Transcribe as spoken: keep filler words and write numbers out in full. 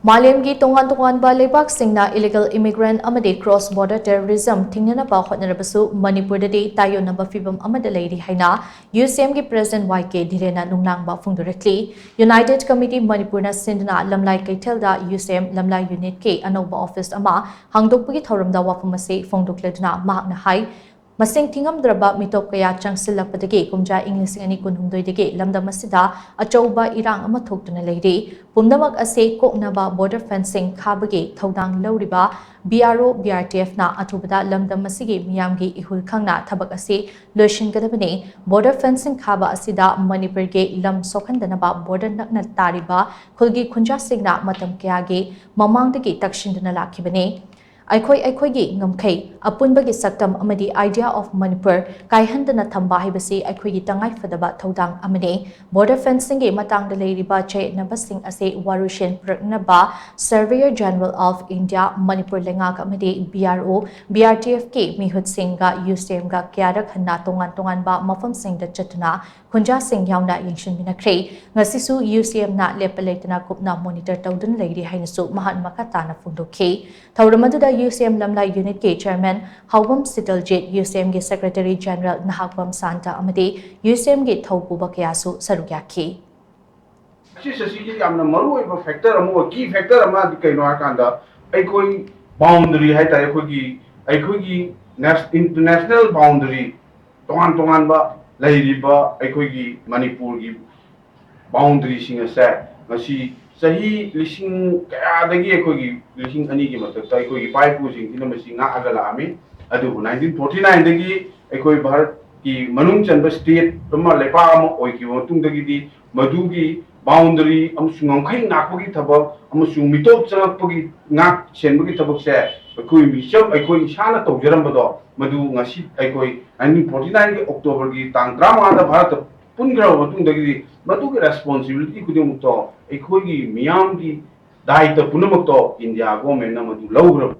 ꯃꯥꯂꯦꯝꯒꯤ ꯇꯣꯉꯥꯟ ꯇꯣꯉꯥꯟꯕ ꯂꯩꯕꯥꯛꯁꯤꯡꯅ illegal immigrant ꯑꯃꯗꯤ cross border terrorism ꯊꯤꯡꯅꯅꯕ ꯍꯣꯠꯅꯔꯕꯁꯨ, ꯃꯅꯤꯄꯨꯔꯗꯗꯤ ꯇꯥꯏꯑꯣꯟꯅꯕ ꯐꯤꯚꯝ ꯑꯃꯗ ꯂꯩꯔꯤ ꯍꯥꯏꯅ UCMꯒꯤ President Y K ꯙꯤꯔꯦꯟꯅ ꯅꯨꯡꯅꯥꯡꯕ ꯐꯣꯡꯗꯣꯔꯛꯂꯤ꯫ United Committee ꯃꯅꯤꯄꯨꯔꯅ ꯁꯤꯟꯗꯨꯅ ꯂꯝꯂꯥꯏ ꯀꯩꯊꯦꯜꯗ UCM ꯂꯝꯂꯥꯏ unitꯀꯤ ꯑꯅꯧꯕ office ꯑꯃ ꯍꯥꯡꯗꯣꯛꯄꯒꯤ ꯊꯧꯔꯝꯗ ꯋꯥꯐꯝ ꯑꯁꯤ ꯐꯣꯡꯗꯣꯛꯂꯗꯨꯅ ꯃꯍꯥꯛꯅ ꯍꯥꯏ, ꯃꯁꯤꯡ ꯊꯤꯉꯝꯗ꯭ꯔꯕ ꯃꯤꯇꯣꯞ ꯀꯌꯥ ꯆꯪꯁꯤꯜꯂꯛꯄꯗꯒꯤ ꯀꯨꯝꯖꯥ ꯏꯪ ꯂꯤꯁꯤꯡ ꯑꯅꯤ ꯀꯨꯟꯍꯨꯝꯗꯣꯏꯗꯒꯤ ꯂꯝꯗꯝ ꯑꯁꯤꯗ ꯑꯆꯧꯕ ꯏꯔꯥꯡ ꯑꯃ ꯊꯣꯛꯇꯨꯅ ꯂꯩꯔꯤ꯫ ꯄꯨꯝꯅꯃꯛ ꯑꯁꯤ ꯀꯣꯛꯅꯕ border fencing ꯈꯥꯕꯒꯤ ꯊꯧꯗꯥꯡ ꯂꯧꯔꯤꯕ BRO, BRTFꯅ ꯑꯊꯨꯕꯗ ꯂꯝꯗꯝ ꯑꯁꯤꯒꯤ ꯃꯤꯌꯥꯝꯒꯤ ꯏꯍꯨꯜ ꯈꯪꯅ ꯊꯕꯛ ꯑꯁꯤ ꯂꯣꯏꯁꯤꯟꯒꯗꯕꯅꯤ꯫ Border fencing ꯈꯥꯕ ꯑꯁꯤꯗ ꯃꯅꯤꯄꯨꯔꯒꯤ ꯂꯝ ꯁꯣꯛꯍꯟꯗꯅꯕ border ꯅꯛꯅ ꯇꯥꯔꯤꯕ ꯈꯨꯜꯒꯤ ꯈꯨꯟꯖꯥꯁꯤꯡꯅ ꯃꯇꯝ ꯀꯌꯥꯒꯤ ꯃꯃꯥꯡꯗꯒꯤ ꯇꯛꯁꯤꯟꯗꯨꯅ ꯂꯥꯛꯈꯤꯕꯅꯤ꯫ ꯑꯩꯈꯣꯏ ꯑꯩꯈꯣꯏꯒꯤ ꯉꯝꯈꯩ, ꯑꯄꯨꯟꯕꯒꯤ ꯁꯛꯇꯝ ꯑꯃꯗꯤ idea of Manipur ꯀꯥꯏꯍꯟꯗꯅ ꯊꯝꯕ ꯍꯥꯏꯕꯁꯤ ꯑꯩꯈꯣꯏꯒꯤ ꯇꯉꯥꯏꯐꯗꯕ ꯊꯧꯗꯥꯡ ꯑꯃꯅꯤ꯫ Border fencingꯒꯤ ꯃꯇꯥꯡꯗ ꯂꯩꯔꯤꯕ ꯆꯌꯦꯠꯅꯕꯁꯤꯡ ꯑꯁꯤ ꯋꯥꯔꯣꯏꯁꯤꯟ ꯄꯨꯔꯛꯅꯕ Surveyor General of India, Manipur ꯂꯩꯉꯥꯛ ꯑꯃꯗꯤ BRO, BRTFꯀꯤ ꯃꯤꯍꯨꯠꯁꯤꯡꯒ UCMꯒ ꯀꯌꯥꯔꯛ ꯍꯟꯅ ꯇꯣꯉꯥꯟ ꯇꯣꯉꯥꯟꯕ ꯃꯐꯝꯁꯤꯡꯗ ꯆꯠꯇꯨꯅ ꯈꯨꯟꯖꯥꯁꯤꯡ ꯌꯥꯎꯅ ꯌꯦꯡꯁꯤꯟꯃꯤꯟꯅꯈ꯭ꯔꯦ꯫ ꯉꯁꯤꯁꯨ UCMꯅ ꯂꯦꯞꯄ ꯂꯩꯇꯅ ꯀꯨꯞꯅ monitor ꯇꯧꯗꯨꯅ ꯂꯩꯔꯤ ꯍꯥꯏꯅꯁꯨ ꯃꯍꯥꯛꯅ ꯃꯈꯥ ꯇꯥꯅ ꯐꯣꯡꯗꯣꯛꯈꯤ꯫ ꯊꯧꯔꯝ ꯑꯗꯨꯗ UCM ꯂꯝꯂꯥꯏ unitꯀꯤ chairman ꯍꯥꯎꯕꯝ ꯁꯤꯇꯜꯖꯤꯠ, UCMꯒꯤ Secretary General ꯅꯍꯥꯛꯄꯝ ꯁꯥꯟꯇ ꯑꯃꯗꯤ UCMꯒꯤ ꯊꯧꯄꯨꯕ ꯀꯌꯥꯁꯨ ꯁꯔꯨꯛ ꯌꯥꯈꯤ꯫ Axis ꯑꯁꯤꯒꯤ ꯌꯥꯝꯅ ꯃꯔꯨꯑꯣꯏꯕ factor ꯑꯃ ꯑꯣꯏ, key factor ꯑꯃ ꯀꯩꯅꯣ ꯍꯥꯏꯔꯀꯥꯟꯗ, ꯑꯩꯈꯣꯏ boundary ꯍꯥꯏꯇꯥꯔꯦ, ꯑꯩꯈꯣꯏꯒꯤ ꯑꯩꯈꯣꯏꯒꯤ international boundary, ꯇꯣꯉꯥꯟ ꯇꯣꯉꯥꯟꯕ ꯂꯩꯔꯤꯕ ꯑꯩꯈꯣꯏꯒꯤ ꯃꯅꯤꯄꯨꯔꯒꯤ boundaryꯁꯤꯡ ꯑꯁꯦ ꯉꯁꯤ ꯆꯍꯤ ꯂꯤꯁꯤꯡ ꯀꯌꯥꯗꯒꯤ, ꯑꯩꯈꯣꯏꯒꯤ ꯂꯤꯁꯤꯡ ꯑꯅꯤꯒꯤ ꯃꯊꯛꯇ ꯑꯩꯈꯣꯏꯒꯤ ꯏꯄꯥ ꯏꯄꯨꯁꯤꯡꯁꯤꯅ ꯃꯁꯤ ꯉꯥꯛꯑꯒ ꯂꯥꯛꯑꯝꯃꯤ꯫ ꯑꯗꯨꯕꯨ nineteen forty nineꯗꯒꯤ ꯑꯩꯈꯣꯏ ꯚꯥꯔꯠꯀꯤ ꯃꯅꯨꯡ ꯆꯟꯕ state ꯑꯃ, ꯂꯩꯄꯥꯛ ꯑꯃ ꯑꯣꯏꯈꯤꯕ ꯃꯇꯨꯡꯗꯒꯤꯗꯤ ꯃꯗꯨꯒꯤ boundary ꯑꯃꯁꯨꯡ ꯉꯝꯈꯩ ꯉꯥꯛꯄꯒꯤ ꯊꯕꯛ ꯑꯃꯁꯨꯡ ꯃꯤꯇꯣꯞ ꯆꯪꯂꯛꯄꯒꯤ ꯉꯥꯛ ꯁꯦꯟꯕꯒꯤ ꯊꯕꯛꯁꯦ ꯑꯩꯈꯣꯏ ꯃꯤꯆꯝ, ꯑꯩꯈꯣꯏ ꯏꯁꯥꯅ ꯇꯧꯖꯔꯝꯕꯗꯣ, ꯃꯗꯨ ꯉꯁꯤ ꯑꯩꯈꯣꯏ nineteen forty nineꯒꯤ Octoberꯒꯤ ꯇꯥꯡ ꯇꯔꯥꯃꯉꯥꯗ ꯚꯥꯔꯠꯇ ꯄꯨꯟꯈ꯭ꯔꯕ ꯃꯇꯨꯡꯗꯒꯤꯗꯤ ꯃꯗꯨꯒꯤ responsibility ꯈꯨꯗꯤꯡꯃꯛꯇꯣ, ꯑꯩꯈꯣꯏꯒꯤ ꯃꯤꯌꯥꯝꯒꯤ ꯗꯥꯏꯇ ꯄꯨꯝꯅꯃꯛꯇꯣ India governmentꯅ ꯃꯗꯨ ꯂꯧꯈ꯭ꯔꯕ꯫